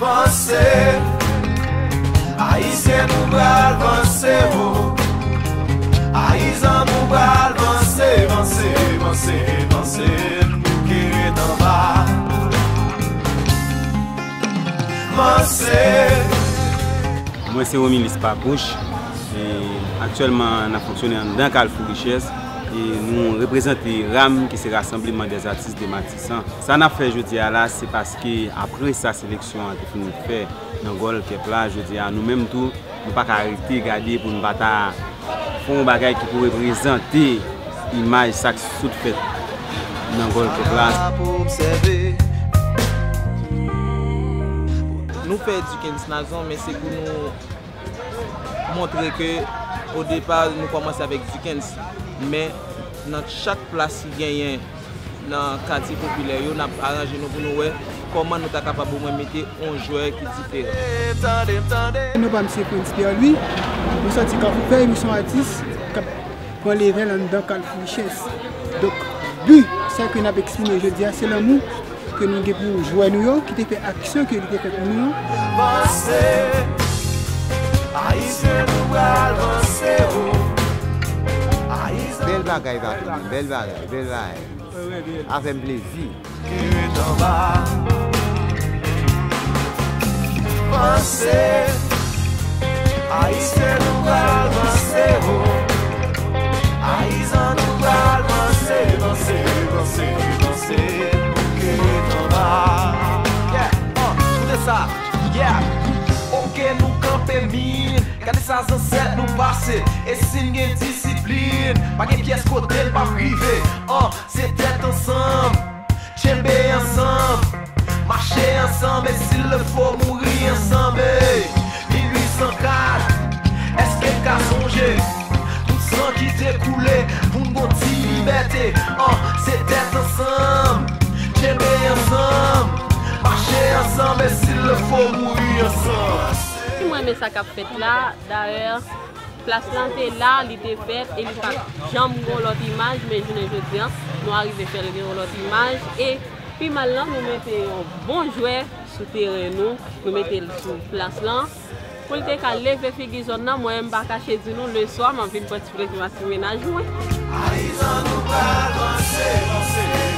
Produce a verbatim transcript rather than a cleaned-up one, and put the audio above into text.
Vanse, Ayisyen nou pral vanse, o. Ayizan nou pral vanse, vanse, vanse, vanse, nou ke ret anba. Vanse. Mwen se Romulus Papouche. E aktyèlman, n ap fonksyone anndan Carrefour Richesse. E nou reprezante ram, ki se Rassemblement des Artistes de Matisan. Sa n ap fè jodi a la, se paske apre sa seleksyon an te fin fè nan Gold Cup la, jodi a, nou menm tou, nou pa ka rete gade pou nou pa ta fè yon bagay ki pou reprezante imaj sa k sot fèt nan Gold Cup la. Nou fè Duckens Nazon, men se pou nou montre ke o depa nou kòmanse avèk Duckens, men nan chak plas ki genyen nan katye popilè yo, n ap aranje nou pou nou wè kòman nou ta kapab omwen mete yon jwè ki diferan. Non pa m se Prince Pierre Louis, nou sòti Kafou Vèy, nou se yon atis k ap pran levèl anndan Kafou Richès. Donk, bi sa ke n ap eksprime jodi a, se lanmou ke nou gen pou jwè nou yo, ki te fè aksyon ke li te fè pou nou an. Vanse, Ayisyen nou pral vanse, o. Ayizan Bèl bagay, patwon, bèl bagay, bèl bagay. Sa fè m plezi. ki ret anba. Vanse, Ayisyen nou pral vanse, o. Ayizan nou pral vanse, vanse, vanse, vanse, nou ke ret anba. Yeah, uh, koute sa, yeah. Oke, nou kanpe min. Gade sa zansèt nou pase. E si n gen disiplin, pa gen pyès kote n p ap rive. Uh, se tèt ansanm, tchenbe ansanm, mache ansanm, e si l fo mouri ansanm. Ey, mil uit san kat, èske n ka sonje tout san ki te koule pou n gon ti libète? An, se tèt ansanm, tchenbe ansanm, mache ansanm, e si l fo mouri ansanm. Si mwen renmen sa k ap fèt la, dayè, plas lan te la, li te fèt e li pa t janm gen yon lòt imaj, men jounen jodi a, nou arive fè l gen yon lòt imaj e pi mal lan, nou mete yon bon jwè sou teren nou, nou mete l sou plas lan pou l te ka leve figi zòn nan. Mwen menm, m pa kache di nou, leswa, m ap vin pran ti plezi m ak ti mennaj mwen. Ayizan nou pral vanse, vanse,